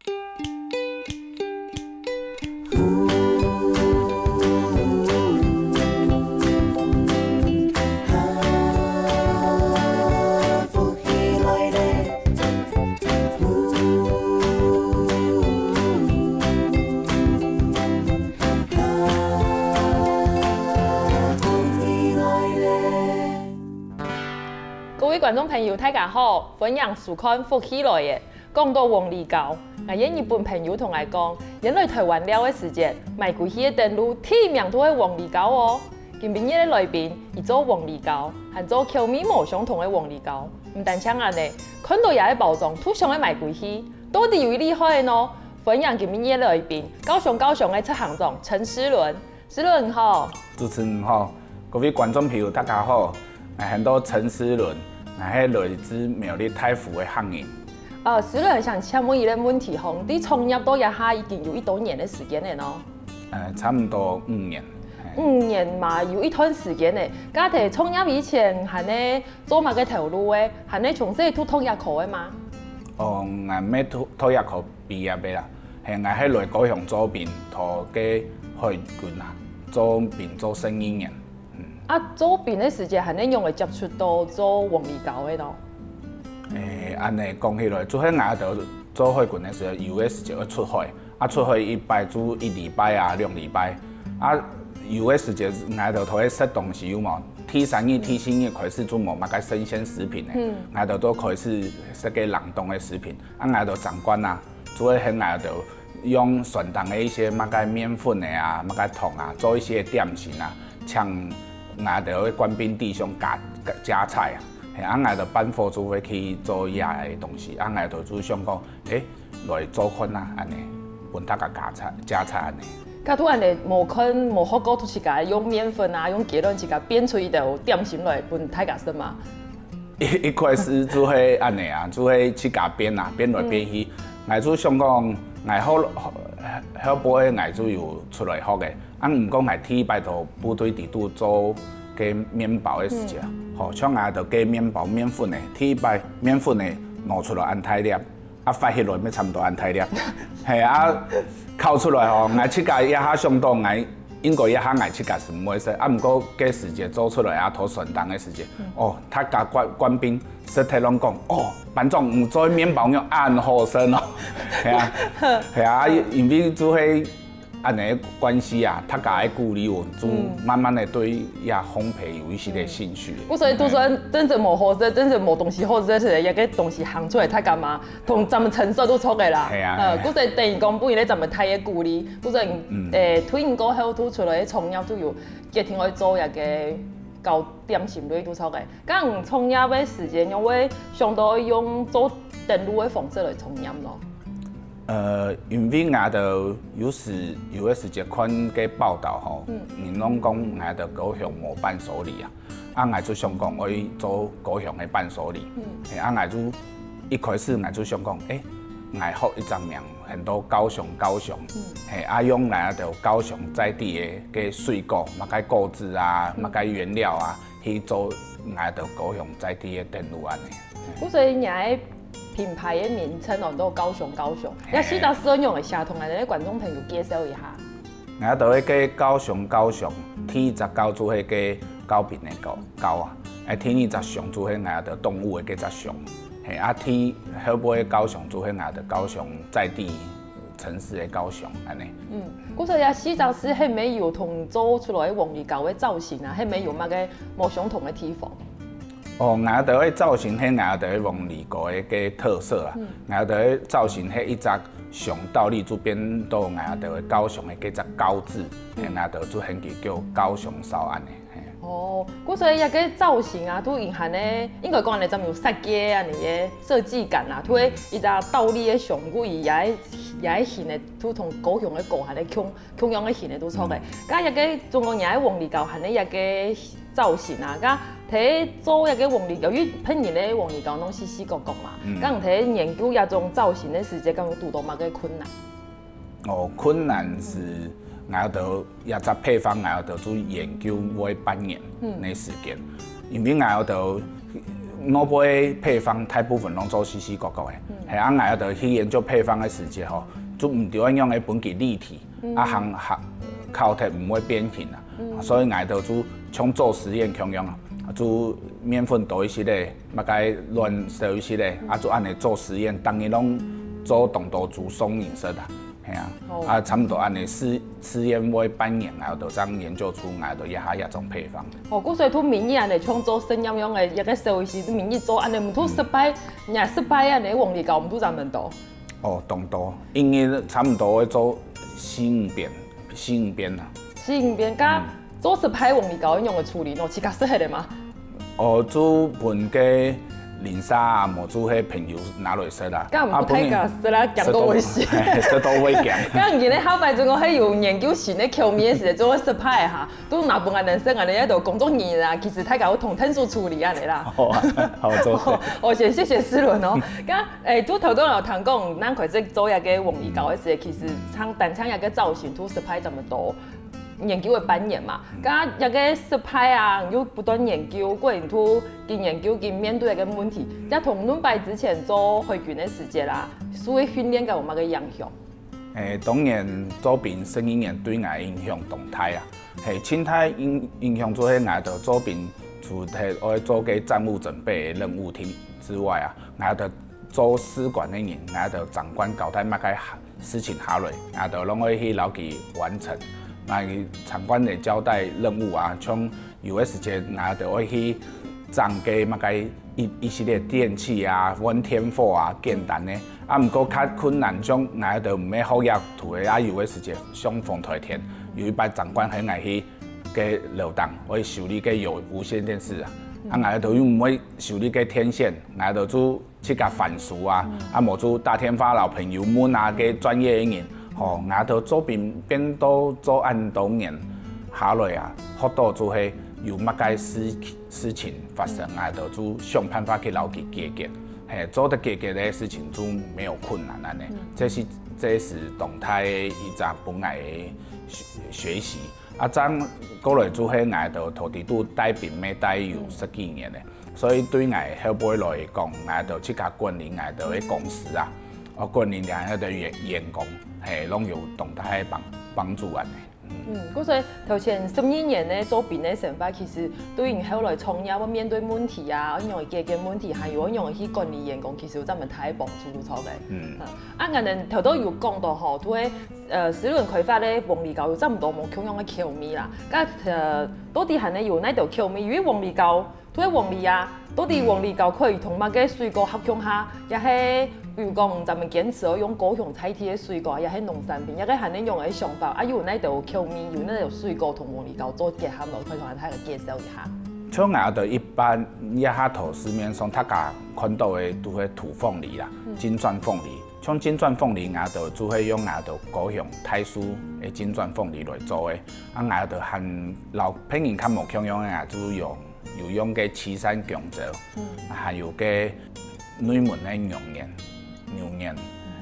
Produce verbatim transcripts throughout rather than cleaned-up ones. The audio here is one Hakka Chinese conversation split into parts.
各位觀眾朋友，大家好，歡迎收看《福氣來了》。講到黃梨膏，𠊎个日本朋友同𠊎講，佢來臺灣尞个時節，買歸去个等路第一名就係黃梨膏哦。今晡日个來賓，佢做黃梨膏，還做口味無相同个黃梨膏。毋單淨恁呢，看到這个包裝，都想愛買歸去，到底有幾厲害呢？歡迎今晡日个來賓，高雄高雄个執行長陳詩倫。 詩倫好。主持人好，各位觀眾朋友大家好，𠊎喊做陳詩倫，𠊎係來自苗栗大湖个客人。呃，詩倫想請問一個問題吼，你創業到這下已經有幾多年个時間了呢？呃，差毋多五年。嘿。五年嘛，有一段時間了。該在創業以前，還係做麼个頭路个？還係從細就讀藥科个嗎？哦，𠊎毋係讀，讀藥科 畢業个啦，係𠊎係來高雄做兵，在該海軍啊，做兵做十二年。嗯。啊，做兵个時節，還係仰會接觸到做黃梨膏个咯？誒，恁呢講起來，就係𠊎兜做海軍个時候，有个時節愛出海，啊，出海一擺就一禮拜啊，兩禮拜，啊，有个時節𠊎兜都會食東西有無？第三日、第四日開始就無麼个生鮮食品了，嗯。𠊎兜都開始食个冷凍个食品。 啊，𠊎兜長官啊，就會喊𠊎兜用船頂个一些麼个麵粉个啊、麼个糖啊，做一些點心啊，請𠊎兜个官兵弟兄加，加，加菜啊。係，啊，𠊎兜班伙就會去做這个東西，啊，𠊎兜就想講，誒，來做看啊，恁呢，分大家加菜，加菜恁呢。該都恁呢，無看，無學過，就自家用麵粉啊，用雞卵自家變出一道點心來分大家食嘛。 一，一開始就係恁呢啊，就係自家變啊，變來變去。嗯。𠊎就想講，𠊎後，後，後尾𠊎就有出來學个。啊，毋過𠊎第一擺到部隊底肚做該麵包个時節，嗯。吼，像𠊎兜該麵包麵粉个，第一擺麵粉个拿出來恁大粒，啊，發起來乜差毋多恁大粒。係啊，烤出來吼，𠊎自家一下想到𠊎 應該一下𠊎自家係毋會食，啊，毋過該時節做出來啊，在船頂个時節，嗯。哦，大家官，官兵食忒攏講，哦，班長，你做麵包肉恁好食哦。係啊，係啊，因為就係恁呢个關係啊，大家个鼓勵，𠊎就嗯。慢慢个對這烘焙有一些个興趣。嗯。故所以就算真正無好食，真正無東西好食，係一個東西行出來，大家嘛 同咱們承受都著个啦。係啊，呃，係啊。故所等於講，分你這麼大个鼓勵，故所，嗯。呃，退伍過後，就出來創業，就有決定愛做一個糕點心類都著个。該你創業个時間，仰會想到用做等路个方式來創業咯？呃，因為𠊎兜有時，有个時節看个報導吼，嗯。人攏講𠊎兜高雄無伴手禮啊。 啊，𠊎就想講愛做高雄个伴手禮。嗯。係，啊，𠊎就，一開始𠊎就想講，誒，𠊎學一隻名，喊做高雄高雄。嗯。係，啊，用𠊎兜高雄在地个，个水果，麼个果子啊，嗯。麼个原料啊，去做𠊎兜高雄在地个等路恁呢。故所以你个品牌个名稱哦，都高雄高雄。係。這四隻字仰會寫，同𠊎兜个觀眾朋友介紹一下。 𠊎兜个高雄高雄，第一隻高就係該高屏个高，高啊。誒，第二隻雄就係𠊎兜動物个該隻雄。係啊，第，後尾个高雄就係𠊎兜高雄在地城市个高雄，恁呢。嗯，故所這四隻字係無有同做出來个黃梨膏个造型啊，係無有麼个無相同个地方？ 哦，𠊎兜个造型係𠊎兜个黃梨膏个，个特色啊。嗯。𠊎兜个造型係一隻雄倒立就變到𠊎兜个高雄个該隻高字，嗯。𠊎兜就喊佢叫高雄燒恁呢，嘿。哦，故所以這個造型啊，都隱含个，應該講恁呢，專門有設計恁呢个設計感啊，都係一隻倒立个雄，故所以這，這形个，都同高雄个高還係共 共樣个形个都著个。嗯。該這個中國人个黃梨膏還係這個造型啊，該在做這個黃梨膏，因為別人个黃梨膏攏細細個個嘛，嗯。該你在研究這種造型个時節，敢有堵到麼个困難？哦，困難係𠊎兜這隻配方，𠊎兜就研究會半年个時間，嗯。因為𠊎兜外背配方大部分攏做四四角角个，係啊，𠊎兜去研究配方个時節吼，就毋知愛仰般分佢立體，啊，行行敲忒毋會變形啊，所以𠊎兜就像做實驗共樣啊，就麵粉多一息仔，麼个卵少一息仔，啊，就恁仔做實驗，逐日攏做當多組雙人室啊。 係啊，啊，差毋多恁仔試試驗會半年啊，就正研究出來就一下這種配方。哦，故所以同明日恁仔像做實驗樣个一個小意思，明日做恁仔毋通失敗，若失敗恁仔黃梨膏毋通咱們多。哦，當多，因為差毋多會做四五遍，四五遍啊。四五遍，該做失敗黃梨膏用个處理，喏，自家食个嘛。 哦，就分个鄰舍啊，無就係朋友拿來食啦。該毋過大家食啦，驚到會死。食到會驚。該今日下擺如果係有研究新个口味个時，就會失敗哈。都拿分恁仔食，恁仔也都工作人員啊，其實大家會同天數處理恁仔啦。好啊，好做。我先謝謝思倫哦。該誒，就頭先有聽講，咱開始做一個黃梨膏个時，其實像單淨一個造型，都失敗這麼多。 研究个半年嘛，該一個失敗啊，又不斷研究，過程中緊研究緊面對一個問題，這同恁擺之前做海軍个時節啦，所以訓練个有麼个影響？誒，當然做兵十二年對𠊎影響當大啊，係，盡大影影響就係𠊎兜做兵除忒愛做个站務準備任務定之外啊，𠊎兜 做士官个人，𠊎兜長官交代麼个事情下來，𠊎兜攏愛去摎佢完成。該長官个交代任務啊，像有个時節𠊎兜愛去整个麼个一一系列電器啊，換電火啊，簡單个。啊，毋過較困難，像𠊎兜毋係學這途个，啊，有个時節像風颱天，有一擺長官喊𠊎去个樓頂，愛修理个有無線電視啊，啊，𠊎兜又毋會修理个電線，𠊎兜就 自家反思啊，啊無就打電話摎朋友問啊，个專業个人，吼，𠊎兜做兵變到做恁多年下來啊，學到就係有麼个事事情發生，𠊎兜就想辦法去摎佢解決，係，做得解決个事情就無困難恁仔，這係這係當大一隻分𠊎个學學習。 啊，正過來就係𠊎兜到底都帶兵乜帶有十幾年了，所以對𠊎後背來講，𠊎兜自家管理𠊎兜个公司啊，哦，管理𠊎兜个員員工，係，攏有當大个幫幫助恁仔。嗯，故所以頭前十二年呢，做兵个生活，其實對你後來創業，愛面對問題啊，愛仰般解決問題，還有愛仰般去管理員工，其實有這麼大个幫助，無錯个。嗯，啊，𠊎兜頭先有講到吼，就係 呃，思倫開發个黃梨膏有差毋多無共樣个口味啦。該呃，到底還有哪兜口味？因為黃梨膏，除了黃梨啊，到底黃梨膏可以同麼个水果合共下？也係比如講，咱們堅持愛用高雄在地个水果，也係農產品，也係還有用个想法，啊，有哪兜口味，有哪兜水果同黃梨膏做結合咯，可以同大家介紹一下。像𠊎兜一般這下頭市面上大家看到个都係土鳳梨啦，金鑽鳳梨。 像金鑽鳳梨，𠊎兜就係用𠊎兜高雄大樹个金鑽鳳梨來做个。啊，𠊎兜還摎別人較無共樣个，𠊎就用有用个旗山弓蕉，還有个內門个牛眼，牛眼，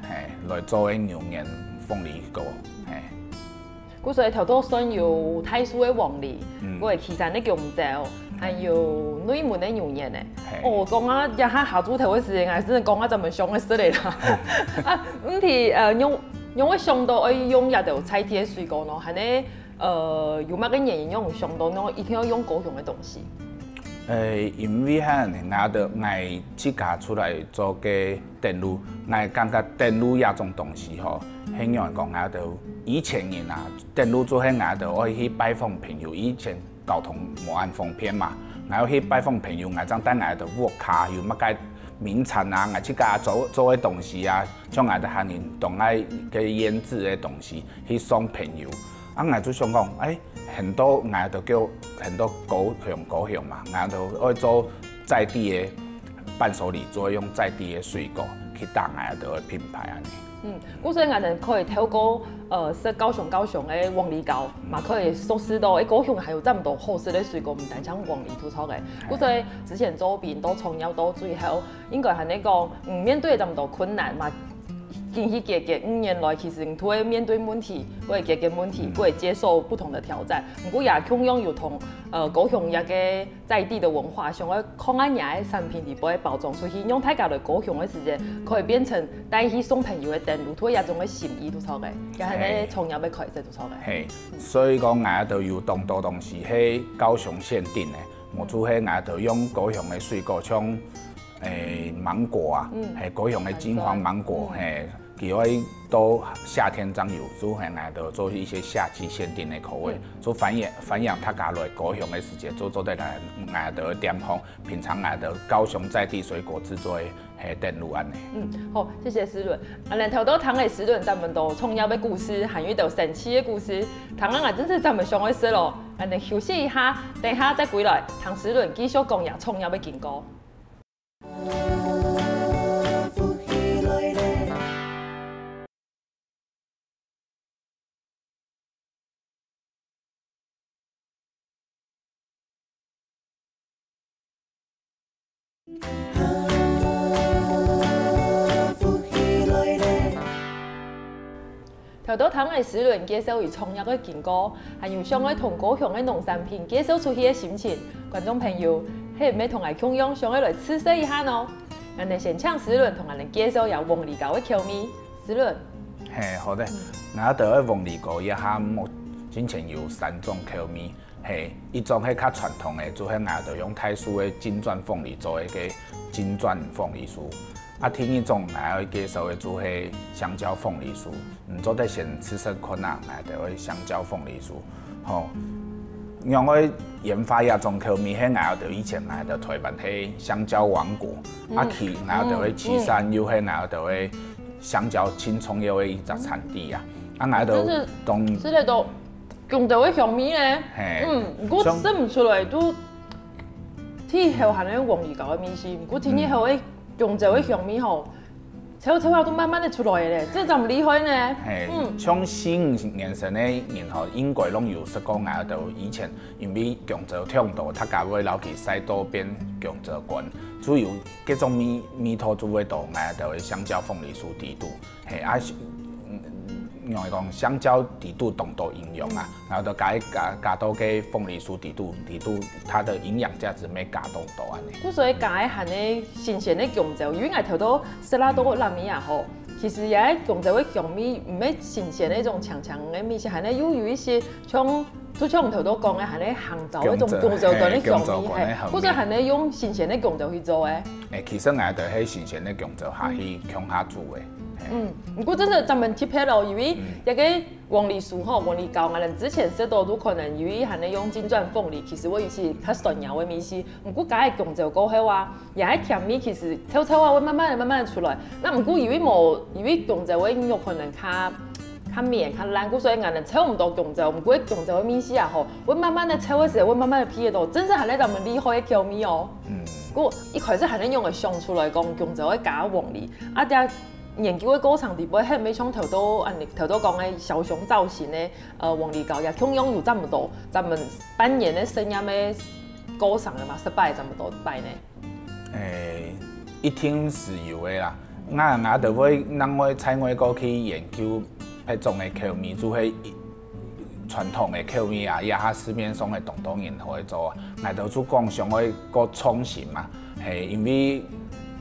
係，來做个牛眼鳳梨糕，係。 故所以頭到算有大樹个黃梨，過个旗山个弓蕉，還有內門个牛眼呢。哦，講啊，這下下晝頭个時間，還真个講啊，咱們想个食个啦。啊，毋知呃，用用會想到愛用這兜在地个水果呢，還係呃有麼个原因用想到呢，一定愛用高雄个東西？ 誒，因為哈，𠊎兜𠊎自家出來做个等路，𠊎感覺等路這種東西吼，係仰般講，𠊎兜以前人啊，等路就係𠊎兜愛去拜訪朋友，以前交通無恁方便嘛，𠊎愛去拜訪朋友，𠊎正帶𠊎兜屋下有麼个名產啊，𠊎自家做做个東西啊，像𠊎兜客人當愛个醃製个東西去送朋友。 啊，𠊎就想講，誒，很多𠊎兜叫很多高雄高雄嘛，𠊎兜愛做在地个伴手禮，就愛用在地个水果去打𠊎兜个品牌恁仔。嗯，故所以𠊎兜可以透過呃食高雄高雄个黃梨膏，嘛可以熟識到誒高雄還有這麼多好食个水果，毋單淨黃梨、土草个。故所以之前做兵到創業到最後，應該還係講，嗯，面對這麼多困難嘛，緊去解決，五年來其實你都會面對問題，會解決問題，嗯。會接受不同的挑戰。毋過也共樣有同，呃，高雄一個在地的文化，想要看下你个產品裡背包裝出去，讓大家來高雄个時節，可以變成帶去送朋友个等路，都係一種个心意，都錯个，也係嘿。創業个開始，都錯个。嘿，所以講，𠊎都有當多東西係高雄限定个，無就係𠊎都用高雄个水果，像，誒，芒果啊，嗯。係高雄个金黃芒果，芒果。嗯。係，佢會到夏天正有，就係𠊎都做一些夏季限定个口味，嗯。就歡迎，歡迎大家來高雄个時節，就做得來𠊎都个店項，品嚐𠊎都高雄在地水果製作个，係，等路恁呢。嗯，好，謝謝思倫。啊，恁頭到聽个思倫，咱們都創業个故事，還有一道神奇个故事，聽啊，真係咱們想愛食咯。恁呢休息一下，等下再歸來，聽思倫繼續講佢創業个經過。 頭到聽个思倫介紹佢創業个經過，還有想愛同高雄个農產品介紹出去个心情，觀眾朋友，係毋係同𠊎共樣想愛來試食一下呢？恁呢先請思倫同𠊎等介紹一下黃梨糕个口味。思倫。嘿，好的。嗯。𠊎兜个黃梨糕這下目前有三種口味，嘿，一種係較傳統个，就係𠊎兜用大樹个金鑽鳳梨做个金鑽鳳梨酥。 啊，第二種𠊎愛介紹个就係香蕉鳳梨酥，你做得先試食看啊，𠊎兜个香蕉鳳梨酥。吼，仰會研發這種口味，係𠊎兜以前𠊎兜台灣係香蕉王國，嗯。啊，旗，𠊎兜个旗山又係𠊎兜个香蕉盡重要个一隻產地啊。啊，𠊎兜當，真係食得到弓蕉个香味呢。嘿，嗯，毋過像食毋出來，就，氣候還係黃梨糕个味緒，毋過天氣好个 弓蕉个香味吼，臭臭啊，都慢慢仔出來个咧，這正厲害呢。嘿，嗯。像四五年生个人吼，應該攏有食過𠊎兜以前，因為弓蕉忒多，大家會摎佢曬到變弓蕉乾，就有這種味，味道就會到𠊎兜个香蕉鳳梨酥底肚。嘿，啊，是，嗯，仰會講，香蕉底肚當多營養啊，然後就加，加，加到該鳳梨酥底肚，底肚它的營養價值乜加當多恁呢。故所以講个還係 新鮮个弓蕉，因為𠊎頭到食啦到拉麵也好，其實也係弓蕉个香味，毋係新鮮个一種強強个味緒，還係又有一些像，就像頭到講个，還係香蕉个一種弓蕉乾个香味，嘿，或者還係用新鮮个弓蕉去做个。誒，其實𠊎兜係新鮮个弓蕉下去共下煮个。嗯，毋過真係專門特別咯，因為這個黃梨酥吼，黃梨糕，𠊎兜之前食到都可能有一還係用金鑽鳳梨，其實會有一些較酸味个味緒。 毋過加个弓蕉過後啊，這个甜味其實臭臭啊會慢慢仔、慢慢仔出來。那毋過因為無，因為弓蕉个肉可能較、較綿、較爛，故所以𠊎兜臭毋到弓蕉，毋過弓蕉个味緒啊吼，會慢慢仔臭个時候，會慢慢仔鼻得到，真正還係當厲害个口味哦。嗯。毋過一開始還係仰會想出來講弓蕉會加黃梨，啊，這研究个過程裡背，係毋係像頭到恁呢，頭到講个小熊造型个，呃，黃梨糕，也共樣有差不多，咱們半年个實驗个過程了嘛，失敗差不多擺呢？ 誒，一定係有个啦。𠊎、𠊎就會另外再外過去研究別種个口味，就係傳統个口味啊，這下市面上个當多人會做啊。𠊎就就講想愛過創新嘛，嘿，因為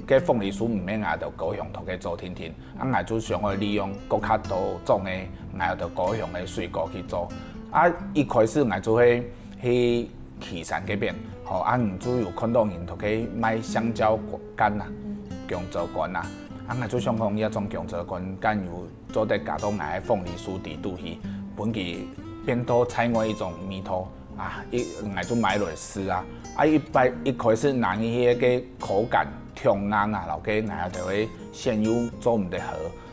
該鳳梨酥毋係𠊎就高雄頭个做定定，啊，𠊎就想愛利用過較多種个𠊎就高雄个水果去做。啊，一開始𠊎就會去 旗山該片，吼，啊，你就有看到人都去賣香蕉乾啊，弓蕉乾啊，啊，𠊎就想講，這種弓蕉乾，敢有做得加到𠊎个鳳梨酥底肚去，分佢變到另外一種味道啊，一，𠊎就買來試啊，啊，一擺，一開始拿入去个口感忒硬啊，摎該𠊎就會餡又做毋得好，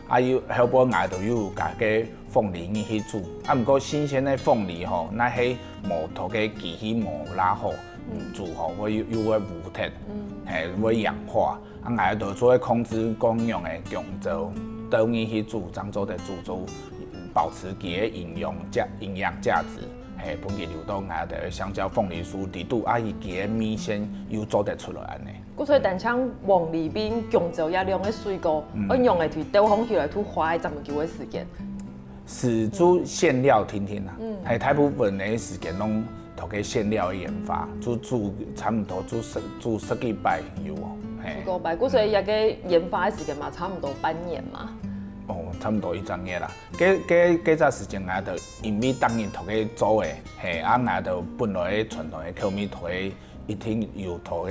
啊，又後背𠊎就又有加个鳳梨入去煮。啊，毋過新鮮个鳳梨吼，若係無同个機器無罅好，嗯，煮吼，會又、又會烏忒，嗯，嘿，會氧化。啊，𠊎就做个控制共樣个弓蕉倒入去煮，正做得煮出，保持佢个營養價、營養價值。嘿，分佢流到𠊎兜个香蕉、鳳梨酥裡肚，啊，佢个味緒又做得出來恁呢。故所單淨黃梨、冰、弓蕉這兩个水果，嗯。愛仰仔去鬥放起來，就花一陣久个時間。係煮餡料定定啊，嗯。嘿，大部分个時間攏同个餡料个研發，就煮差毋多煮十煮十幾擺有哦，嘿。十幾擺，故所這个研發个時間嘛，差毋多半年嘛。哦，差毋多一隻月啦。該該該隻時間𠊎兜因為逐日同个做个，嘿，啊，𠊎兜本來个傳統个口味同个一定有同个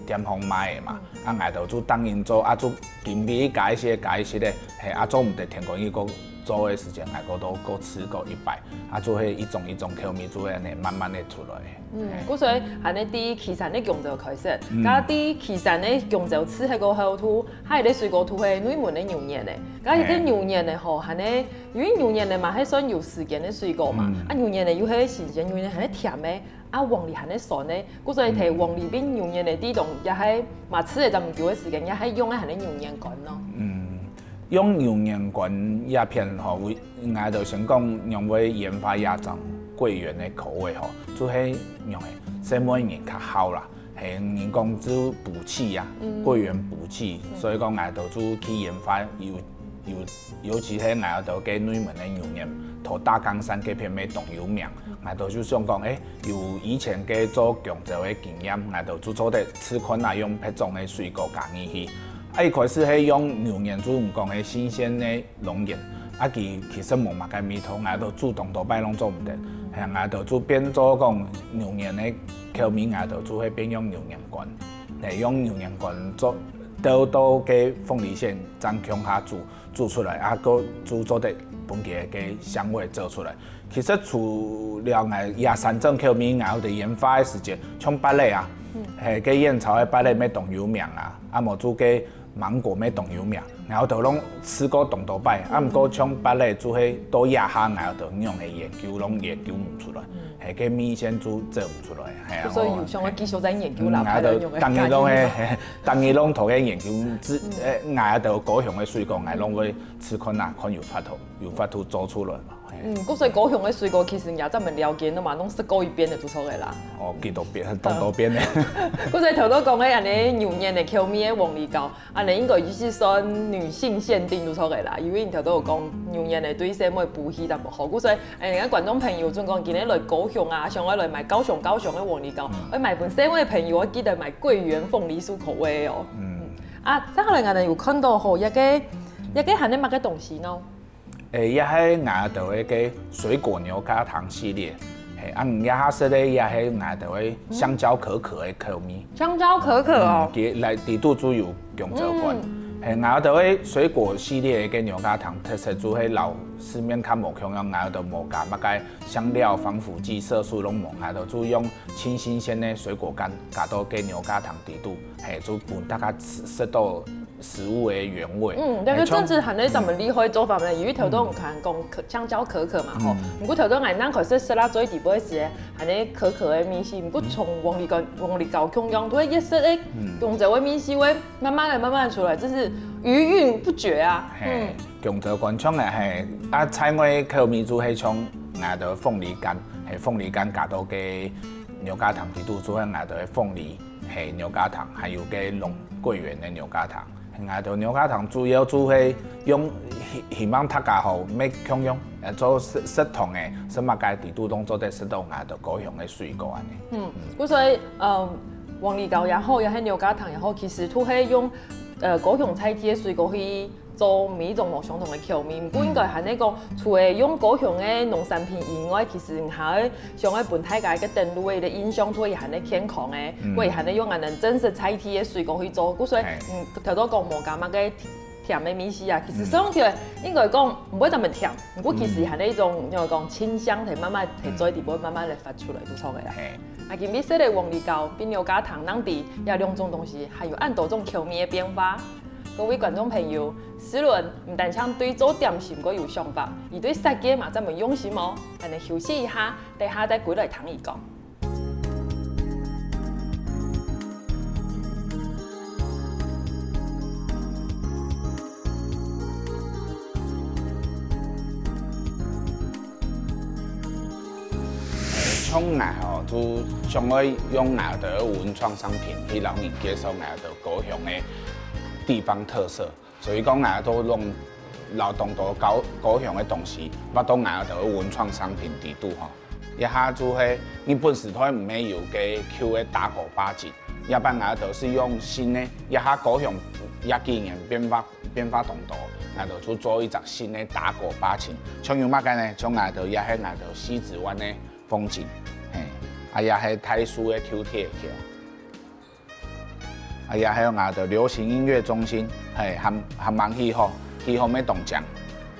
店項賣个嘛，啊，𠊎兜就逐日做，啊，就經費加一息加一息个，嘿，啊，做毋得天光日過做个時間，𠊎過都過試過一擺，啊，就係一種一種口味，就會恁呢慢慢个出來。嗯，嘿。故所恁呢，對旗山个弓蕉開始，嗯。該對旗山个弓蕉試忒過後，就下一个水果就係內門个牛眼个。該一个嘿。牛眼个吼，恁呢，因為牛眼个嘛，還算有時間个水果嘛，嗯。啊，牛眼个又係新鮮，牛眼个還係甜个，啊，黃梨還係酸个，故所以提黃梨、冰、牛眼个地方，也係嘛試个差毋多个時間，也係用个還係牛眼乾咯。嗯。 用牛眼乾這片吼，𠊎𠊎就先講仰會研發這種桂圓个口味吼，就係仰仔細妹人較好啦，係人講就補氣啊，嗯。桂圓補氣，嗯。所以講𠊎兜就去研發有有，尤其係𠊎兜个內門个牛眼，在大岡山該片乜當有名，𠊎兜就想講，欸，有以前个做弓蕉个經驗，𠊎兜就做得試看啊，用別種个水果加入去。 啊，一開始係用牛眼，就你講个新鮮个龍眼，啊，佢其實無麼个味道，𠊎兜煮當多擺攏做毋得，係啊，𠊎兜就變做講牛眼个口味，𠊎兜就會變用牛眼乾，係用牛眼乾做，鬥到个鳳梨餡正共下煮，煮出來，啊，過就做得分佢个香味做出來。 其實除了𠊎這三種口味，𠊎兜研發个時節，像芭樂啊，嗯。係，該燕巢个芭樂乜當有名啊，啊，無就該芒果乜當有名，𠊎兜攏試過當多擺，啊，毋過像芭樂就係到這下𠊎兜仰仔研究攏研究毋出來，嗯。係，該味線就做毋出來，係啊，所以有想要繼續再研究啦，嗯，𠊎兜當然攏係，係，當然攏同个研究，只，嗯。呃，𠊎兜高雄个水果，𠊎攏會試看啊，看有法度，有法度做出來嘛。 嗯，故所高雄个水果其實也正蠻了解个嘛，攏食過一遍个就著个啦。哦，幾多遍，當多遍个。故所頭先講个恁呢牛眼个口味个黃梨糕，恁呢應該就係算女性限定就著个啦，因為你頭先有講牛眼个對細妹補氣淡薄好，故所，欸，人家觀眾朋友準講今日來高雄啊，想要來買高雄高雄个黃梨糕，嗯。愛買分細妹朋友，愛記得買桂圓鳳梨酥口味哦。嗯。嗯。啊，再過來𠊎兜有看到吼，這个，這个還有麼个東西呢？ 欸，這係𠊎兜个水果牛軋糖系列，係，啊，這下食个這係𠊎兜个香蕉可可个口味。香蕉可可哦。嗯，佢來裡肚就有弓蕉乾。嗯。係，𠊎兜个水果系列个牛軋糖特色就係摎市面較無共樣，𠊎兜無加麼个香料、防腐劑、色素攏無，𠊎兜就用盡新鮮个水果乾加到个牛軋糖裡肚，係，就分大家食，食到 食物个原味。嗯，這个正式還係一種蠻厲害个做法呢，因為頭先𠊎看講可，香蕉可可嘛吼，嗯。毋過頭先𠊎等開始食啦，最底背係還係可可个味緒，毋過像黃梨糕，黃梨糕共樣，佢个顏色个，嗯。弓蕉个味緒會慢慢个、慢慢个出來，真是餘韻不絕啊。嘿，嗯。弓蕉乾像个係，啊，另外口味就係像𠊎兜凤梨乾，係鳳梨乾加到个牛軋糖裡肚，就係𠊎兜个鳳梨。 係牛軋糖，還有个龍，桂圓个牛軋糖。𠊎兜牛軋糖主要就係用，希，希望大家吼，乜共樣，呃，做食，食糖个，食麼个裡肚攏做得食到𠊎兜高雄个水果恁呢。嗯，故所以，呃，黃梨糕也好，也係牛軋糖也好，其實都係用，呃，高雄在地个水果去 做每一種無相同个口味。毋過應該還係講，除了用高雄个農產品以外，其實還愛想愛分大家一个等路个印象，都會還係健康个，嗯。會還係用恁呢真實在地个水果去做。故所以，嘿。嗯，頭先講無加麼个甜个味緒啊，其實嗯。食起來應該講毋會恁甜，毋過其實還係一種，嗯。應該講清香，係慢慢係做一步慢慢來發出來，就著个啦。嘿。啊，今晡日食个黃梨糕，摎牛軋糖，恁呢，這兩種東西還有恁多種口味个變化。 各位觀眾朋友，思倫毋單淨對做點心過有想法，佢對設計嘛正會用心哦。𠊎兜休息一下，等下再歸來聽佢講。像𠊎吼，就想愛用𠊎兜个文創商品去摎人介紹𠊎兜高雄个地方特色，所以講𠊎兜攏摎當多高高雄个東西，放到𠊎兜个文創商品底肚吼。這下就係日本時代毋係有个舊个打狗八景，這擺𠊎兜係用新个，這下高雄這幾年變化變化當多，𠊎兜就做一隻新个打狗八景，像有麼个呢？像𠊎兜這係𠊎兜西子灣个 風景，嘿，啊也係大樹个舊鐵橋，啊也還有𠊎兜流行音樂中心，嘿，還還蠻起好，起好乜當靚，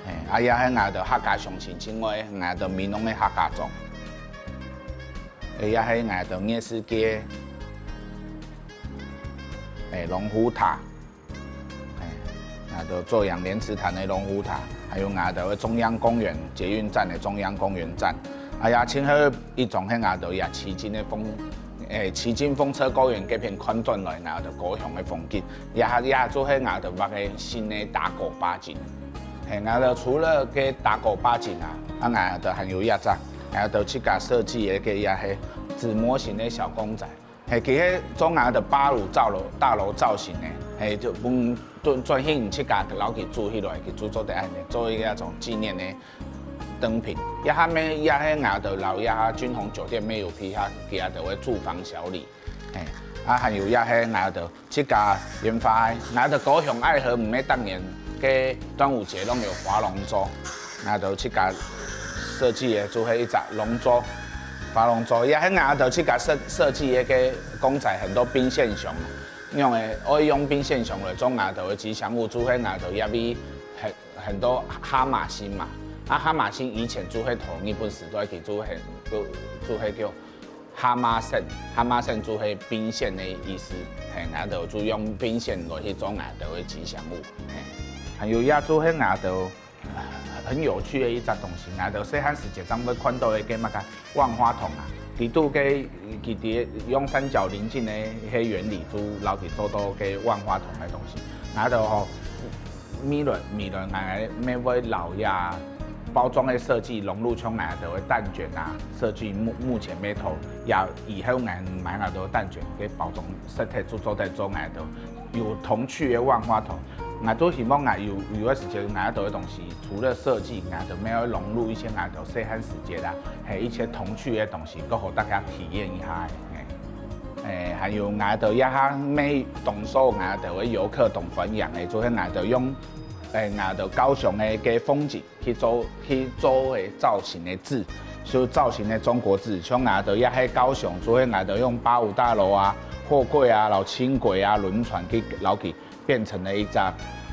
嘿，啊也係𠊎兜客家鄉親情愛，𠊎兜美濃个客家庄，哎，也係𠊎兜夜市街，哎，龍虎塔。 哎，𠊎兜左營蓮池潭个龍虎塔，還有𠊎兜个中央公園捷運站个中央公園站，啊也盡好一種係𠊎兜這旗津个風，哎，旗津風車公園該片看轉來𠊎兜高雄个風景，也也就係𠊎兜畫个新个打狗八景。嘿，𠊎兜除了个打狗八景啊，啊𠊎兜還有這隻，𠊎兜自家設計个个也係紙模型个小公仔。 嘿，佢係做𠊎兜八五大樓大樓造型个，嘿，就分專專門自家摎佢做起來，佢做做得恁樣，做一個種紀念个燈品。這下面也係𠊎兜摎這下君鴻酒店乜有批下佢兜个住房小禮，嘿，啊還有這係𠊎兜自家研發个，𠊎兜高雄愛河毋係逐年个端午節攏有划龍舟，𠊎兜自家設計个就係一隻龍舟。 划龍舟，也係𠊎兜自家設設計个个公仔，很多賓縣熊，用个愛用賓縣熊來做𠊎兜个吉祥物，就係𠊎兜這位很很多哈馬星嘛。啊哈馬星以前就係頭日本時代佢就很就就係叫哈馬星，哈馬星就係賓縣个意思，嘿，𠊎兜就用賓縣來去做𠊎兜个吉祥物，嘿。還有也就係𠊎兜 很有趣个一隻東西，𠊎兜細漢時節常會看著个个麼个萬花筒啊，佢肚个佢个用三角鱗鏡个个原理，就摎佢做到个萬花筒个東西。𠊎兜吼，未來未來𠊎兜乜會摎這包裝个設計融入像𠊎兜个蛋捲啊，設計目目前乜討，也以後𠊎買𠊎兜蛋捲个包裝設計就做得做𠊎兜 有童趣个萬花筒。𠊎都希望𠊎有有个時節，𠊎兜个東西，除了設計，𠊎兜乜愛融入一些𠊎兜細漢時節啦，還有一些童趣个東西，過好大家體驗一下个。嘿，誒，還有𠊎兜這下乜當受𠊎兜个遊客當歡迎个，就係𠊎兜用，誒，𠊎兜高雄个个風景 去做去做个造型个字，就造型个中國字，像𠊎兜這係高雄，就係𠊎兜用八五大樓啊、貨櫃啊、摎輕軌啊、輪船去摎佢變成了一隻，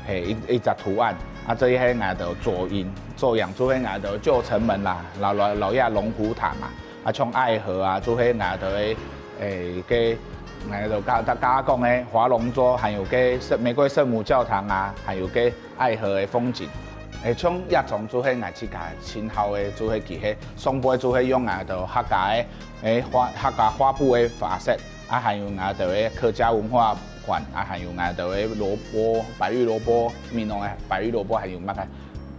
嘿，一一隻圖案。啊，這一係𠊎兜左營，左營就係𠊎兜舊城門啦，摎摎摎這龍虎塔嘛，啊，像愛河啊，就係𠊎兜个，誒，个𠊎兜頭頭講个划龍舟，還有个聖玫瑰聖母教堂啊，還有个 愛河个風景。誒，像這種就係𠊎自家盡好个，就係佢係上背就係用𠊎兜客家个，誒，花客家花布个花色，啊，還有𠊎兜个客家文化館，啊，還有𠊎兜个蘿蔔、白玉蘿蔔，美濃个白玉蘿蔔，還有麼个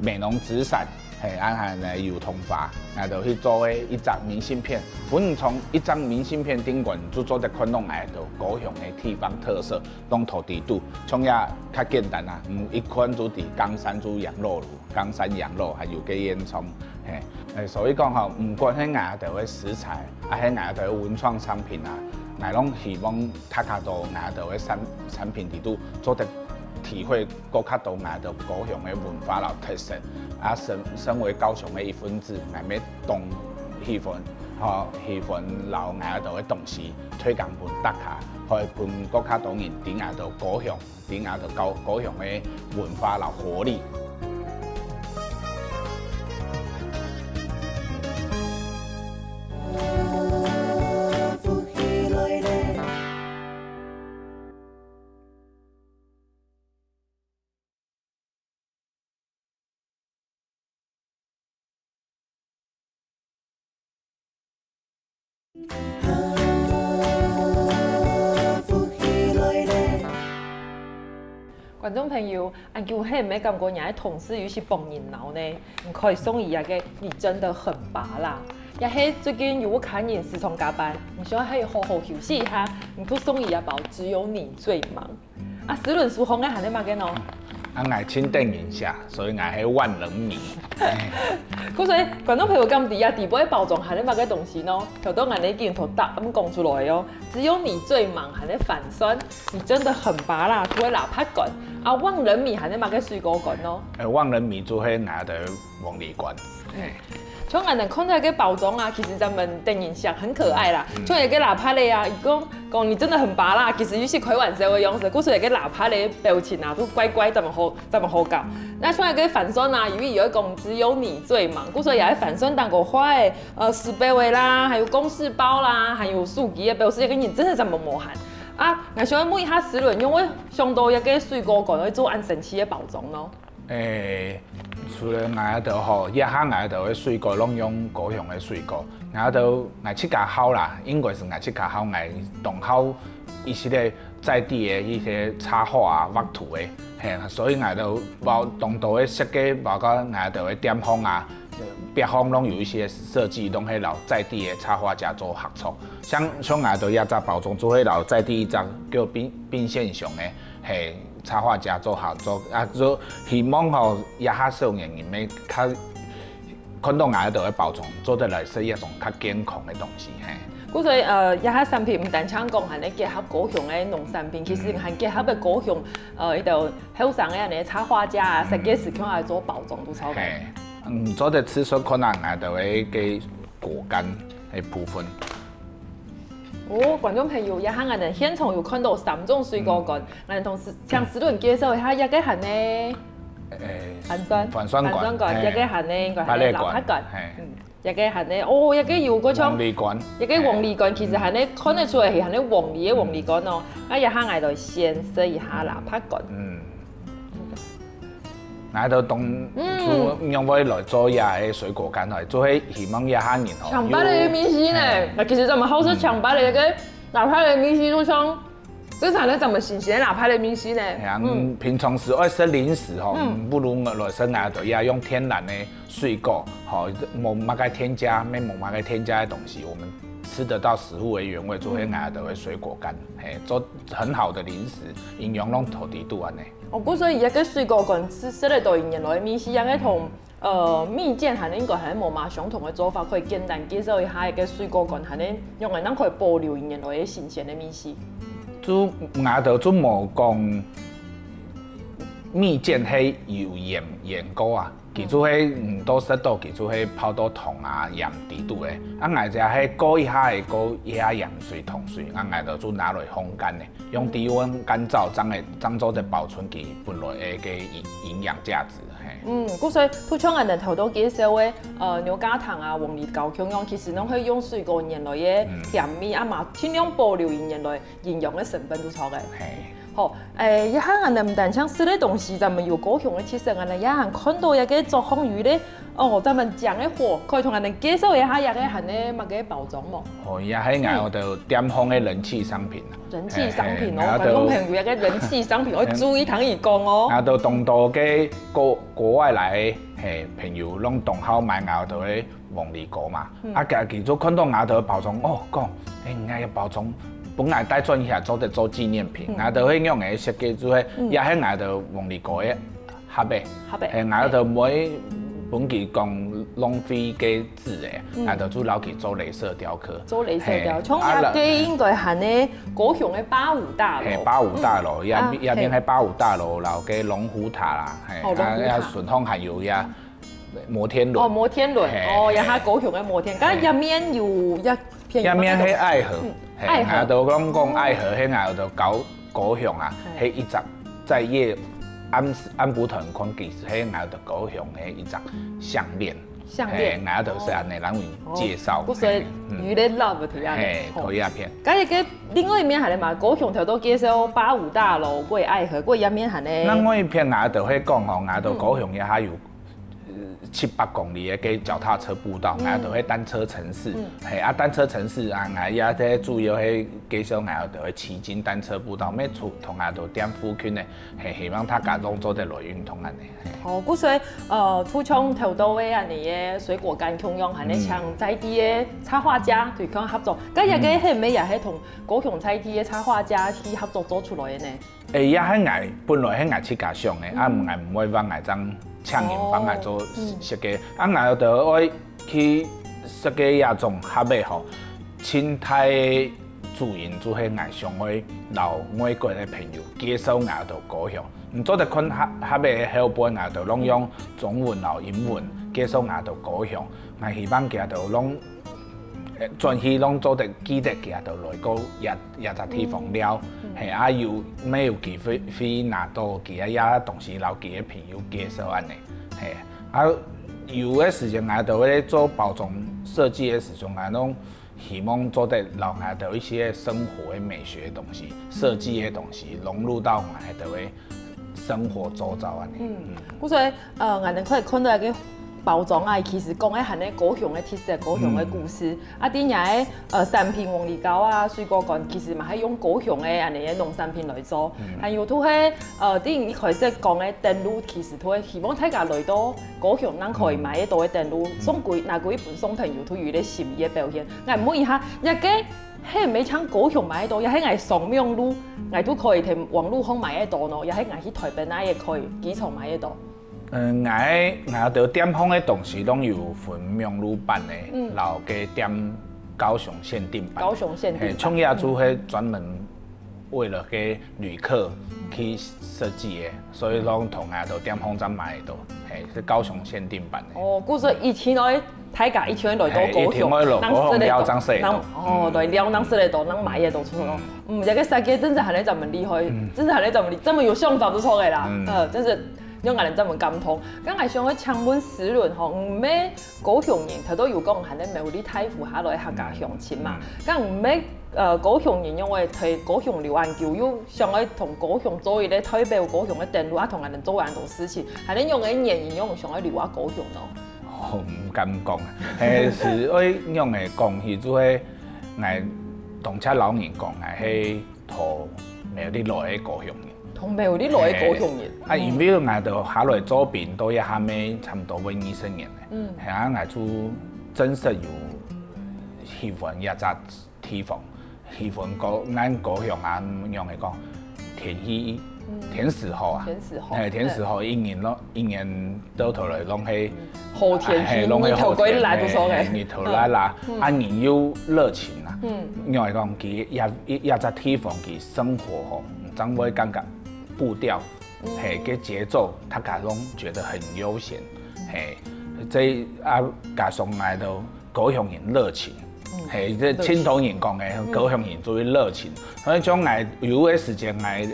美濃紙傘，嘿，啊，還有油桐花，𠊎兜去做个一張明信片，分你從一張明信片頂懸就做得看到𠊎兜高雄个地方特色。 當土地肚，像也較簡單啊，嗯，一看就知岡山就羊肉爐，岡山羊肉，還有个煙囪，嘿，誒，所以講吼，毋管係𠊎兜个食材，啊，係𠊎兜个文創產品啊，𠊎攏希望大家都𠊎兜个產產品裡肚做得體會過較多𠊎兜高雄个文化摎特色，啊，身身為高雄个一份子，𠊎乜當喜歡，吼，喜歡摎𠊎兜个東西推廣分大家，可以分過較多人知𠊎兜高雄。 頂下就高高雄个文化摎活力。觀眾朋友，恁久係毋係感覺若个同事有時幫人鬧呢？毋可以送佢个，你真的很拔辣。也係最近有屋下人時常加班，你想愛好好休息一下，你就送佢一包只有你最忙。啊，詩倫手項个還係麼个呢？啊，𠊎盡得人惜，所以𠊎係萬人迷。故所觀眾朋友敢知啊，底背包裝還係麼个東西呢？頭到𠊎已經同答案講出來哦，只有你最忙還係番檨，你真的很芭樂，就係抐帕稈啊，萬人迷還係麼个水果乾呢？呃，萬人迷就係拿的黃梨乾。像恁樣看起來个包裝啊，其實咱們等人想很可愛啦。像一個抐帕仔啊，講講你真的很芭樂，其實又係開玩笑的樣子，故所一個抐帕仔表情啊，都怪怪，怎麼好怎麼好搞。那像一個番檨啊，由於有一講只有你最忙，故所也係番檨當个壞，呃，食包的啦，還有公事包啦，還有手機的表示，一個人真的怎麼無閒啊？𠊎想問一下詩倫，用會想到一個水果乾會做恁神奇的包裝呢？ 誒，除了𠊎兜吼，這下𠊎兜个水果攏用高雄个水果，𠊎兜𠊎自家好啦，應該係𠊎自家好，𠊎當好一些个在地个一些插畫啊、畫圖个，嘿，所以𠊎兜包當多个設計，包括𠊎兜个店項啊、壁項攏有一些設計，攏係摎在地个插畫家做合作。像像𠊎兜這隻包裝，就係摎在地一隻叫冰冰線熊个。 嘿，插畫家做合作啊，就希望吼，這下少年人乜較看到𠊎兜个包裝，做得來食一種較健康个東西，嘿。故所以，呃，這下產品毋單淨講還係結合高雄个農產品，其實還結合个高雄，呃，一兜後生个恁樣插畫家啊，設計師共下來做包裝，都超个。嘿，嗯，做得試試看啊，𠊎兜个个果乾个部分。 哦，觀眾朋友，這下𠊎兜現場有看到三種水果乾，𠊎兜同時請詩倫介紹一下，這個還係誒，番檨，番檨乾，番檨乾，嘿這個還係應該係抐帕稈，芭樂乾，嘿。嗯，這個還係，哦，這個有個像，黃梨乾，這個黃梨乾其實還係看得出來係還係黃梨个黃梨乾哦。該這下𠊎兜先試一下抐帕稈。嗯。 𠊎兜當初仰會來做這個水果乾來，就係希望這下人吼，搶白了的明星呢，那其實咱們好食搶白了个，哪怕的明星都像，這才能咱們新鮮哪怕的明星呢。哎呀，嗯，平常時愛食零食吼，不如來食𠊎兜這用天然个水果，吼，無麼个添加，乜無麼个添加个東西，我們吃得到食物的原味，就係𠊎兜个水果乾，嘿，做很好的零食，營養攏到底肚恁呢。 哦，故所以這個水果乾係食得到一年來个味緒，這個同呃蜜餞還係應該還係無麼相同个做法，可以簡單介紹一下這個水果乾還係用來能可以保留一年來个新鮮个味緒。就𠊎兜就無講蜜餞係有鹽鹽過啊，佢就係嗯都食到，佢就係泡到糖啊鹽底肚个。啊，𠊎兜係過一下个過一下鹽水糖水，啊，𠊎兜就拿來烘乾个。 用低溫乾燥正會正做得保存佢本來个營營養價值，嘿。嗯，故所以就像𠊎兜頭到介紹个，呃，牛軋糖啊、黃梨膏共樣，其實攏會用水果原來个甜味，啊嘛盡量保留佢原來營養个成分就著个。嘿。好，誒，這下𠊎兜毋單淨食个東西，咱們有高雄个特色，𠊎兜也還看到一個作風有咧，哦，咱們講个火，可以同𠊎兜介紹一下這個還係麼个包裝無？哦，也係𠊎兜店項个人氣商品啊。 人氣商品哦，嘿嘿觀眾朋友，這個人氣商品愛注意聽佢講哦。啊，都當多个國國外來个嘿朋友，攏當好買𠊎兜个黃梨膏嘛。啊，佢佢就看到𠊎兜个包裝，哦，講，哎，𠊎个包裝本來帶轉去做得做紀念品，𠊎兜係用个設計，就係也係𠊎兜黃梨膏个 盒仔，盒仔嘿，𠊎兜毋會分佢講浪費个紙仔，𠊎兜就摎佢做鐳射雕刻。做鐳射雕，嘿像這個應該還係高雄个八五大樓。嘿，八五大樓，也啊也面係八五大樓，然後个龍虎塔啦，嘿，哦龍虎塔啊，順風還有呀摩天輪，哦，摩天輪，嘿哦，也係高雄个摩天，但係這面有一片，這面係愛河，嗯嘿，愛河𠊎兜講講愛河，係𠊎兜高高雄啊，係一隻在夜暗暗晡頭看，其實係𠊎兜高雄个一隻項鏈。項鏈嘿，𠊎兜係恁樣，然後介紹。不所以嘿嗯有點 love 的樣嘿，子。可以啊片。該一個另外一面還係嘛，高雄頭都介紹八五大樓，過愛河，過一面還係。另外一片𠊎兜係講吼，𠊎兜高雄也還有七八公里个个腳踏車步道，嗯。𠊎兜个單車城市，嗯。嘿，啊，單車城市啊，𠊎也在主要係介紹𠊎兜个騎行單車步道，乜出同𠊎兜店附近个，嘿，希望大家攏做得來運動恁呢。嘿。哦，故所，呃，就像頭到尾恁呢个水果乾共樣，還係像在地个插畫家，對，共樣合作。該這个係毋係也係同高雄在地个插畫家去合作做出來个呢？ 誒，也係𠊎本來係𠊎自家想个，啊，𠊎毋會話𠊎正請人幫𠊎做設計，啊，𠊎就愛去設計這種合个吼，盡大主因就係𠊎想愛摎外國个朋友介紹𠊎兜高雄。毋做得看合合个後背，𠊎兜攏用中文摎英文介紹𠊎兜高雄，𠊎希望佢兜攏 呃，轉去攏做得記得佢兜來過這這隻地方尞，嘿，啊有乜有機會會拿到佢个這東西摎佢个朋友介紹恁呢，嘿，啊有个時間𠊎兜會做包裝設計个時陣，𠊎攏希望做得摎𠊎兜一些生活个美學个東西、設計个東西融入到𠊎兜个生活周遭恁呢。嗯，故所，呃，𠊎兜可以看到一个包裝啊，其實講个還係高雄个特色、高雄个故事。啊，在這个，呃，產品鳳梨糕啊、水果乾，其實嘛係用高雄个恁呢个農產品來做。還有就係，呃，在一開始講个等路，其實就係希望大家來到高雄，正可以買得到个等路，送歸拿歸分送朋友，就有一个心意个表現。𠊎問一下，這个 係毋係像高雄買得到，也係𠊎上網路，𠊎都可以在網路項買得到呢，也係𠊎去台北那也可以機場買得到。嗯，𠊎𠊎兜店項个東西攏有分網路版个，摎个店高雄限定版。高雄限定版。嘿，像這就係專門為了个旅客去設計个，所以講同𠊎兜店項正買得到，嘿，係高雄限定版个。哦，故所以前哦， 大家一定會來到高雄，嘿，一定會來高雄尞正食得到，尞哦，來尞正食得到，尞買得到出來。嗯，這个設計真係還係恁厲害，真係還係恁厲害，恁有想法就著个啦。嗯，真係讓𠊎兜恁感動。剛才想愛請問思倫吼，你乜高雄人，頭到有講還係苗栗大湖下來客家鄉親嘛？該你乜呃高雄人因為在高雄留恁久，又想愛同高雄做一个代表高雄个等路，啊同𠊎兜做恁多事情，還係用个原因，用想愛留下高雄呢？ 哦，毋敢講，係係愛仰仔講，佢就係𠊎當時摎人講，𠊎係在苗栗來个高雄人。在苗栗來个高雄人。啊，因為𠊎兜下來做兵到這下乜差毋多會二十年了，嗯，係啊，𠊎就真實有喜歡這隻 地方，喜歡高，𠊎高雄啊，仰仔講，天氣，天時好啊，天時好，係，天時好，一年攏一年到頭來攏係好天氣，係，攏係好天，日頭歸辣，係，毋錯个，係，日頭辣辣，啊人又熱情啊，仰仔講，佢這這隻地方佢生活吼，正會感覺步調，係，个節奏，大家攏覺得很悠閒，係，這啊加上𠊎兜 高雄人熱情，係，這盡多人講个，高雄人就係熱情。所以像𠊎有个時間，𠊎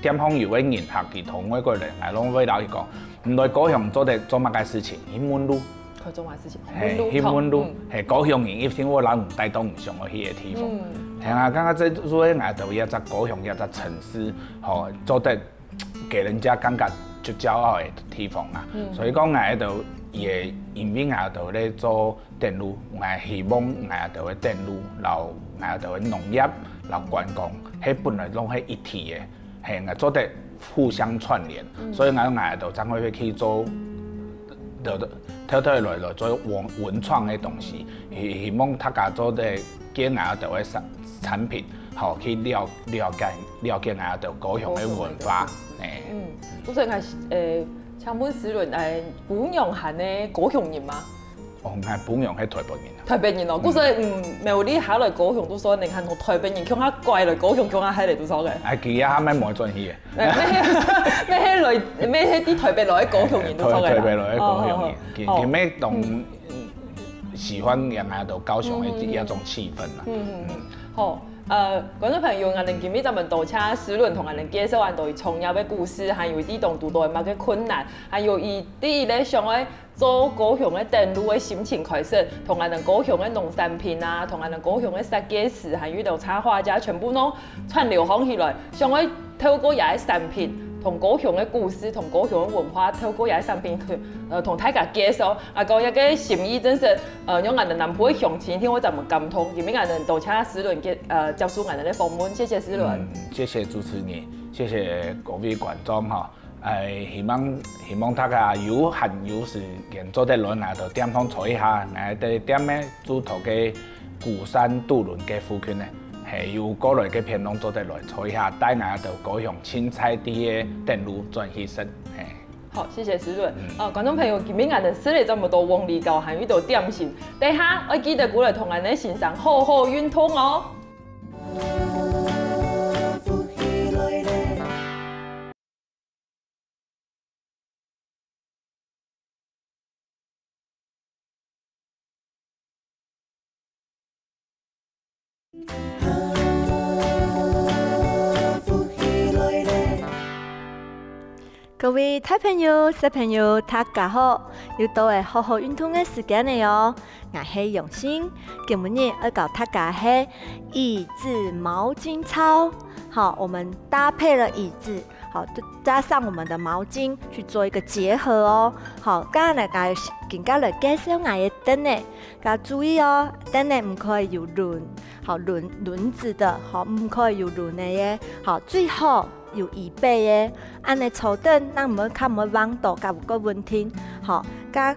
店項有个人客佢同外國人，𠊎攏會摎佢講，你來高雄做得做麼个事情？去問路。去做麼个事情？係，問路，去問路，係，高雄人一定會摎你帶到你想愛去个地方。係啊，感覺這就係𠊎兜這隻高雄這隻城市，吼，做得 給人家感覺足驕傲个地方啊。所以講𠊎兜也因為𠊎兜咧做等路，𠊎希望𠊎兜个等路，摎𠊎兜个農業，摎觀光，係本來攏係一體个，係，𠊎做得互相串聯，所以𠊎𠊎兜正會去做 就偷偷來來做文文創个東西，希希望大家做得借𠊎兜个產產品，吼，去了了解了解𠊎兜高雄个文化，欸。嗯，故所𠊎呃，請問思倫，欸，餔娘還係高雄人嗎？哦，𠊎餔娘係台北人啊。台北人哦，故所嗯，苗栗下來高雄，就說你看從台北人，共下拐來高雄，共下還來就說个。哎，佢也還蠻無轉去个。 乜係乜係來乜係在台北來个高雄人就著个啦。台台北來个高雄人，哦，佢佢乜當喜歡𠊎兜高雄个這種氣氛啦。嗯嗯，好，呃，觀眾朋友，𠊎兜今晡日正多謝思倫同𠊎兜介紹恁多佢創業个故事，還有佢當堵著麼个困難，還有佢第一个想愛 做高雄个等路个心情開始，同𠊎兜高雄个農產品啊，同𠊎兜高雄个設計師，還有一兜插畫家，全部攏串聯起來，想愛透過這个產品，同高雄个故事，同高雄个文化，透過這產品去，呃，同大家介紹。啊，講這个心意真係，呃，讓𠊎等南部个鄉親一定會恁感動。今日𠊎等多謝詩倫接，呃，接受𠊎等个訪問，謝謝詩倫。嗯，謝謝主持人，謝謝各位觀眾哈。哎，希望，希望大家有閒有時間做得來𠊎兜店項坐一下，𠊎兜店个 住在該鼓山渡輪个附近呢，係有過來个朋友做得來坐一下，帶𠊎兜高雄凊彩个等路轉去食，嘿。好，謝謝詩倫。嗯。哦，觀眾朋友，今日𠊎等食了這麼多黃梨糕，還有一道點心，等下愛記得過來同𠊎等先生好好運動哦。各位大朋友、小朋友，大家好！又到了好好運動个時間了哦！𠊎係永新，今晡日愛教大家係椅子毛巾操。好，我們搭配了椅子， 好，加上我們的毛巾去做一個結合哦。好，該來，今下來介紹𠊎个凳仔，該注意哦，凳仔毋可以有輪，好，輪，輪子个，好，毋可以有輪仔个，好，最好有椅背个，恁仔坐等，正毋會較毋會橫倒，較有較穩定。好，該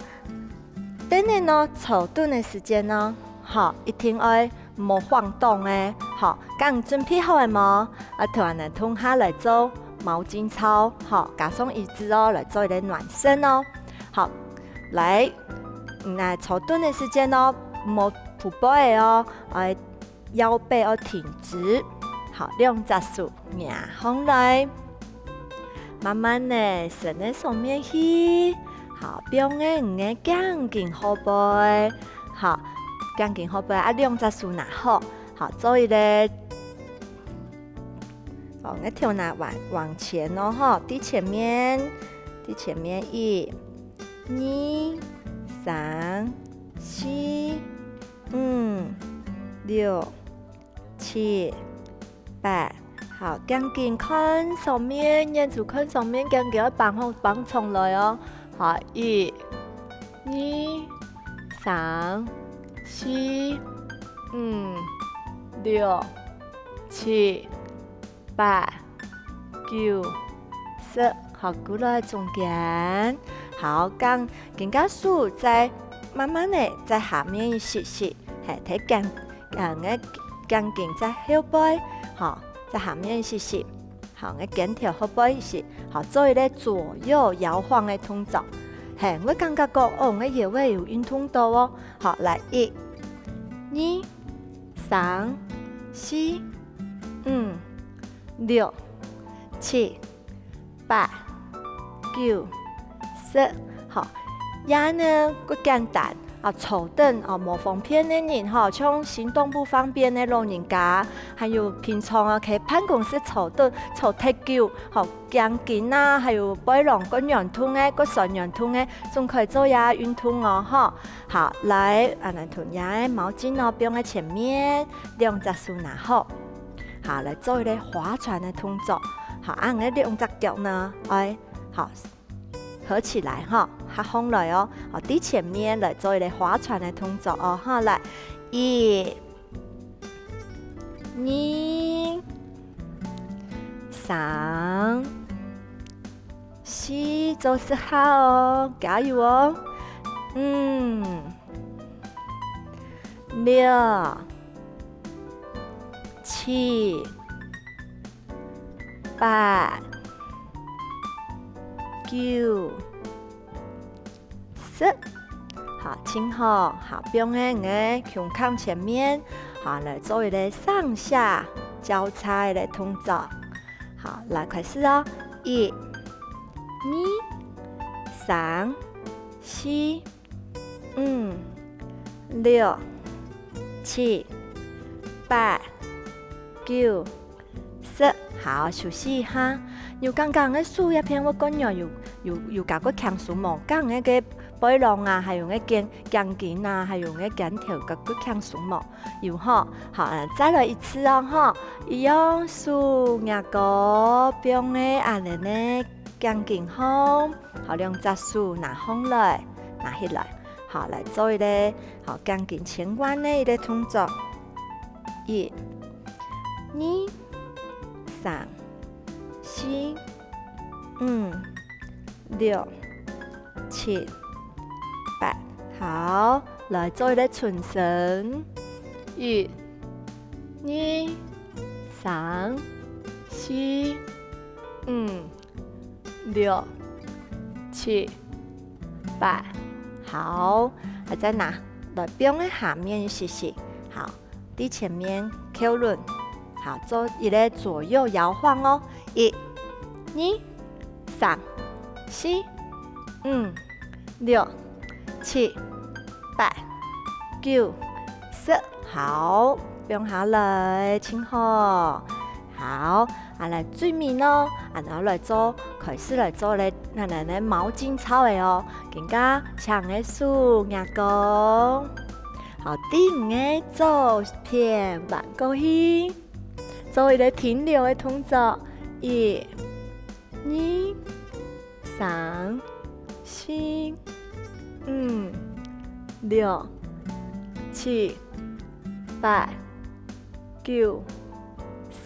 凳仔呢，坐等个時間呢，好，一定愛 毋好晃動欸。好，該準備好了無？啊，同𠊎等共下來做毛巾操，好，加上椅子哦，來做一個暖身哦。好，來，嗯，來坐等个時間哦，毋好匍匐仔哦，愛腰背愛挺直。好，兩隻手擎䟘來，慢慢仔伸到上面去。好，放个你个頸根後背。 好，頸根後背啊，兩隻手拿好，好，做一個，哦，𠊎頭那往，往前哦，吼，在前面，在前面一、二、三、四、五、六、 七、八。好，頸根看上面，眼珠看上面，頸根愛繃好，繃長來哦。好，一、二、三、四、五、六、七、八、九、十。好，過來中間。好，頸，肩胛手再慢慢仔在下面一息息，係，在頸 啊，𠊎頸根在後背，吼，在下面一息息，吼，𠊎肩頭後背一息，吼，做一個左右搖晃个動作。係，𠊎感覺講，哦，𠊎腰仔有運動到哦。好，來，一、二、三、四、五、六、七、 八、九、十。好，這呢，較簡單啊，坐等啊，無方便个人吼，像行動不方便个老人家，還有平常啊，在辦公室坐等，坐忒久，吼，頸根啊，還有背囊較痠痛个，較痠痠痛个，總可以做這運動哦，吼。好，來，啊，𠊎同這个毛巾哦，放在前面，兩隻手拿好。 好，來做一個划船个動作。好，恁樣兩隻腳呢，愛，好，合起來吼，合䟘來哦。好，在前面來做一個划船个動作哦。好，來，一、二、三、四，做十下哦，加油哦。五、六、 七、八、九、十。好，盡好，好，放在你个胸坎前面，好，來做一個上下交叉个動作。好，來，開始哦。一、二、三、四、 五、六、七、八、九、十。好，休息一下。有感覺个手這片會較痠，有，有，有感覺輕鬆無？感覺个背囊啊，還有个肩，頸根啊，還有个肩頭，該个輕鬆無？有吼。好，啊，再來一次哦，吼。一樣手擎高，放个恁呢呢頸根項，好，兩隻手拿䟘來，拿起來。好，來做一個，好，頸根前彎个一個動作。一、二、三、四、五、六、七、八。好，來做一個伸伸。一、二、三、四、五、六、七、八。好，啊，再拿來放个下面試試。好，在前面扣輪。好，做一個左右搖晃哦。一、二、三、四、五、六、七、八、九、十。好，放下來，真好。好，啊，來最尾呢，啊，然後來做，開始來做咧，咱咱个毛巾操个哦。今下請个手擎高。好，第五个左片彎過去，做一個停留个動作。一、二、三、四、五、六、七、八、九、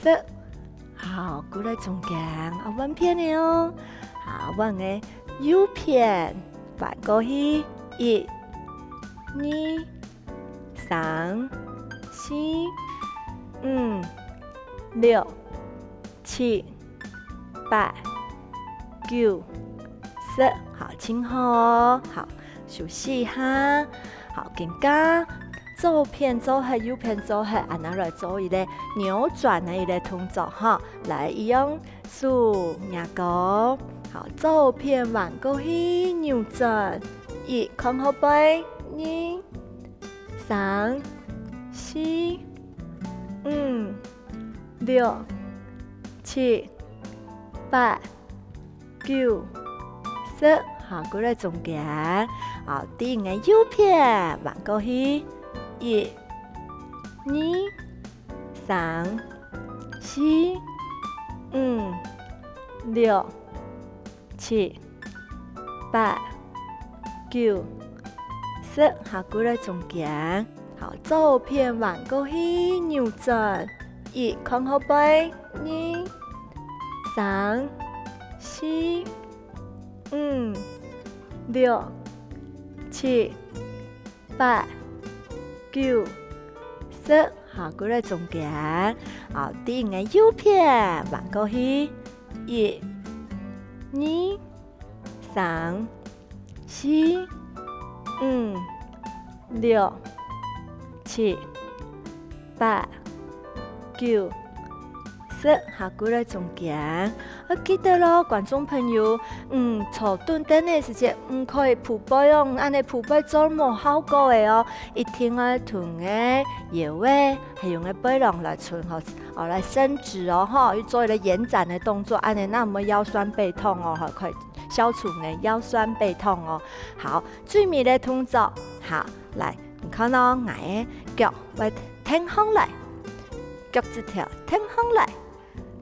十。好，過來中間，啊，換片个哦。好，換个右片，彎過去，一、二、三、四、五、六、七、八、九、十。好，真好哦。好，休息一下。好，今下左片做忒，右片做忒，啊，拿來做一個扭轉个一個動作哈。來，一樣手擎高。好，左片彎過去扭轉。一，看後背。二、三、四、五、六、七、八、九、十。好，過來中間。好，第五个右片彎過去。一、二、三、四、五、六、七、八、九、十。好，過來中間。好，左片彎過去扭轉。一，看後背。二、三、四、五、六、七、八、九、十。好，過來中間。好，第五个右片彎過去。一、二、三、四、五、六、七、八、九、十。好，過來中間。 愛記得咯，觀眾朋友，嗯，坐等凳个時節，毋可以匍背哦，恁呢匍背做無效果个哦，一定愛同个腰仔，還有个背囊來伸吼，哦，來伸直哦，吼，愛做一個延展个動作，恁呢正毋會腰痠背痛哦，吼，可以消除你个腰痠背痛哦。好，最尾个動作，好，來，你看哦，𠊎个腳會挺䟘來，腳趾頭挺䟘來。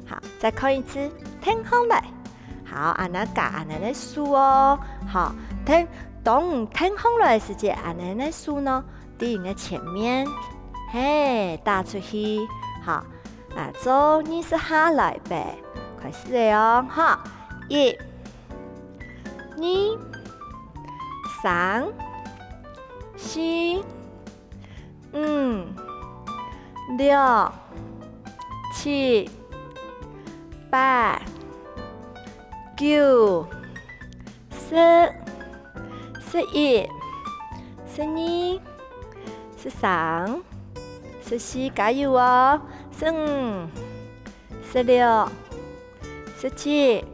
好，再看一次，挺䟘來。好，恁呢加恁呢个手哦。好，挺，當你挺䟘來个時節，恁呢个手呢，在你个前面，嘿，打出去。好，啊，做二十下來背，開始了哦，哈。一、二、三、四、 五、六、七、八、九、十、十一、十二、十三、十四，加油哦！十五、十六、十七、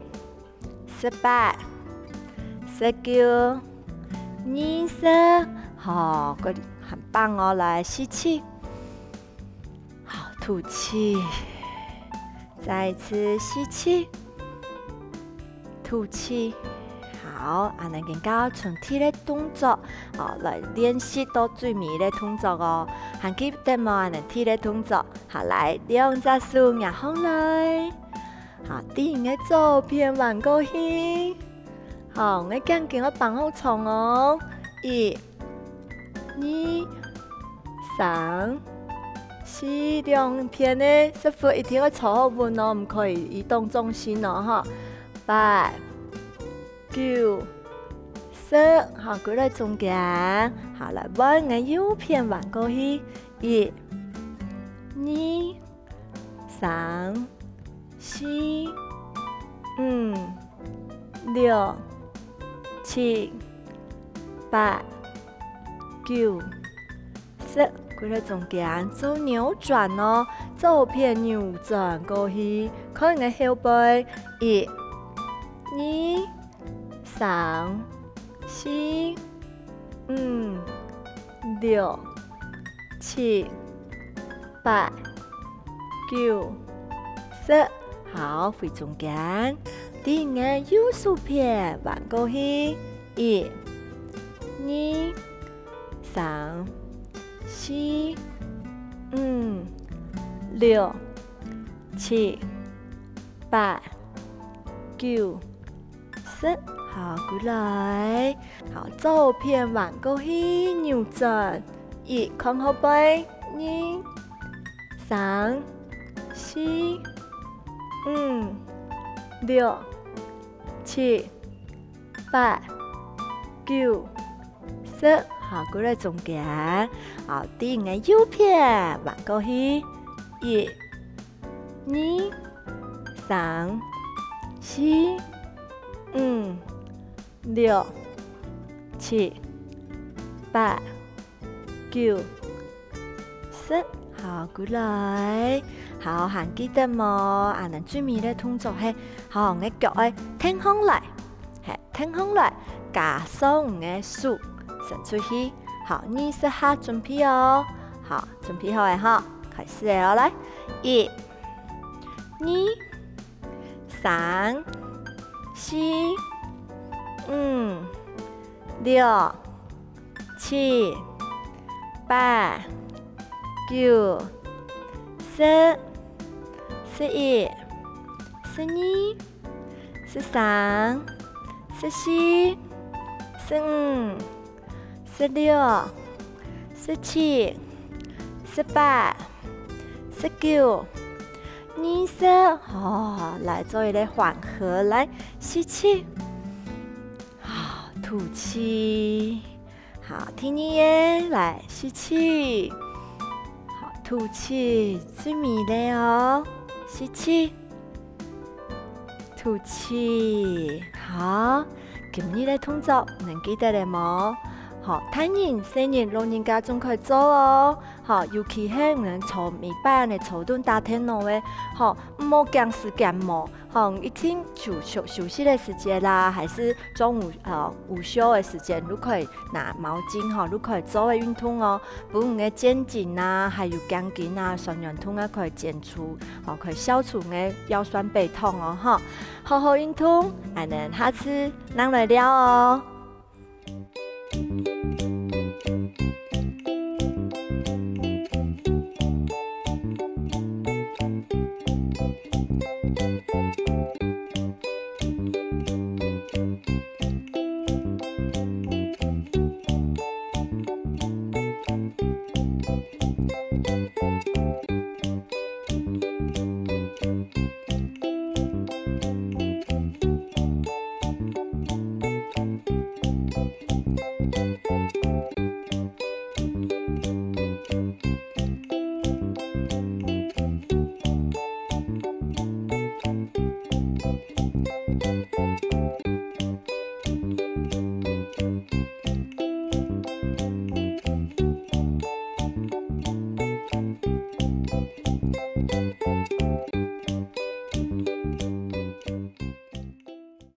十八、十九、二十，好，過，很棒哦，來，吸氣，好，吐氣，再一次吸氣，吐氣，好，恁樣今下從第一个動作，哦，來練習到最尾个動作哦。還記得無？恁樣第一个動作，好，來，兩隻手擎䟘來。好，對你个左片彎過去。好，你个頸根愛繃好長哦。一、二、三、四，兩片个屎朏一定愛坐好穩哦，毋可以移動重心哦，吼。八、九、十，好，歸來中間，好，來換你个右片彎過去，一、二、三、四、五、六、七、八、九、十，歸來中間做扭轉哦，左片扭轉過去，看你个後背，一、二、三、四、五、六、七、八、九、十。好，回中間，對你个右手片彎過去，一、二、三、四、五、六、七、八、九、十。好，歸來。好，左片彎過去，扭轉。一，看後背。二、三、四、五、六、七、八、九、十。好，歸來中間。好，對你个右片彎過去。一、二、三、四、五、六、七、八、九、十。好，歸來。好，還記得無？恁樣最尾个動作係，好，你个腳愛挺䟘來，係，挺䟘來，加上你个手伸出去。好，二十下準備哦。好，準備好了吼，開始了哦，來，一、二、三、四、五、六、七、八、九、十、十一、十二、十三、十四、十五、十六、十七、十八、十九、二十。好，來做一個緩和，來，吸氣。好，吐氣。好，第二個，來，吸氣。好，吐氣，最尾个哦，吸氣。 吐氣。好，今日个動作，你記得了無？好，大人、細人、老人家總可以做哦。好，尤其係你坐尾班个、坐等打電腦个，好，毋好驚時間無。好，一定就休，休息个時節啦，還係中午，呃，午休个時間，都可以拿毛巾，好，都可以做个運動哦。 分你个肩頸啊，還有頸根啊、痠軟痛啊，可以減除，哦，可以消除你个腰痠背痛哦，吼。好好運動，恁樣下次正來尞哦。